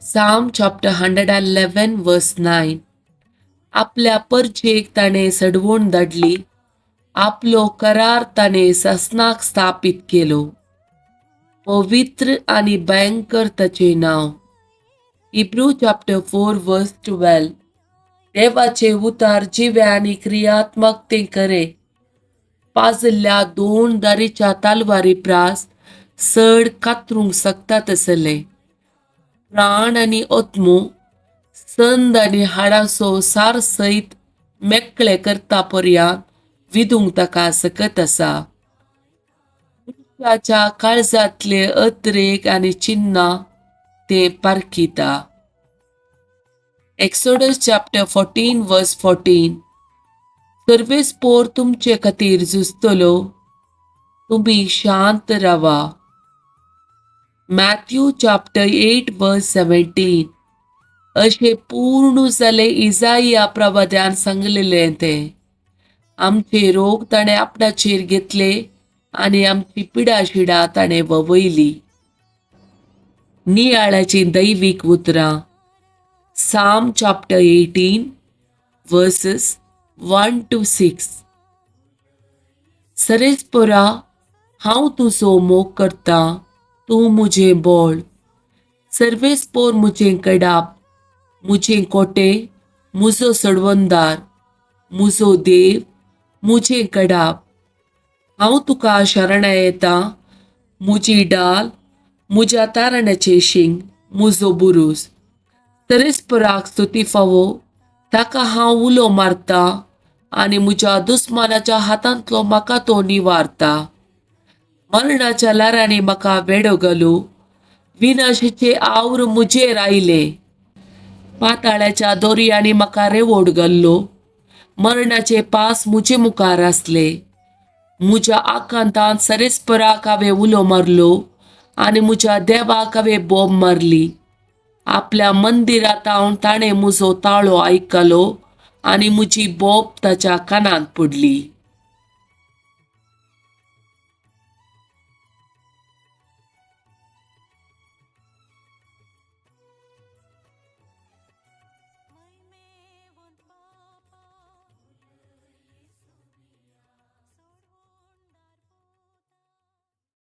Psalm chapter 111 verse 9. आपल्या परचेक ताणें सडवण धाडली, आपलो करार ताणें ससनाक स्थापीत केलो. पवित्र आनी भयंकर ताचें नांव. Hebrew chapter 4 verse 12. देवाचे उतार जिवे आनी क्रियात्मक तें करे, पाजल्ल्या दोन दारीच्या तालवारी प्रास चड कातरूंक शकता तसलें, प्राण आनी आत्मो, संद आनी हाडाचो सार सयत मेकळे करता पर्यांत विदूंक ताका सकत आसा. मनशाच्या काळजांतले अत्रेग आनी चिन्नां तें पारखिता. Exodus chapter 14 verse 14. सर्वेस्पोर तुमचे खातीर झुजतलो, तुमी शांत रावा. Matthew chapter 8 verse 17. अशें पूर्ण जालें इजाया प्रवाद्यान सांगलेलें तें, आमचे रोग ताणें आपणाचेर घेतले आनी आमची पिडाशिडा ताणें ववयली. नियाळाचीं दैवीक उतरां. Psalm chapter 18 verses 1 to 6. सरेस्पोरा, हांव तुजो मोग करतां, तूं म्हजें बळ. सर्वेस्पोर म्हजें कडाप, म्हजें कोटे, म्हजो सडवंदार, म्हजो देव, म्हजें कडाप. हांव तुका शरणा येता, म्हजी डाल, म्हज्या तारणाचें शिंग, म्हजो बुरूज. सरेस्पराक स्तुती फावो, ताका हांव उलो मारता आनी म्हज्या दुस्मानाच्या हातांतलो म्हाका तो निवारता. मरणाच्या ल्हारांनी म्हाका वेडो घालो, विनाशेचे आवर म्हजेर आयले. पाताळ्याच्या दोरयांनी म्हाका रेवोड घाल्लो, मरणाचे पास म्हजे मुखार आसले. म्हज्या आकांतांत सरेस्पराक हांवें उलो मारलो आनी म्हज्या देवाक हांवें बोब मारली. आपल्या मंदिरांत ताणें म्हजो ताळो आयकलो आनी म्हजी बोब ताच्या कानांत पडली.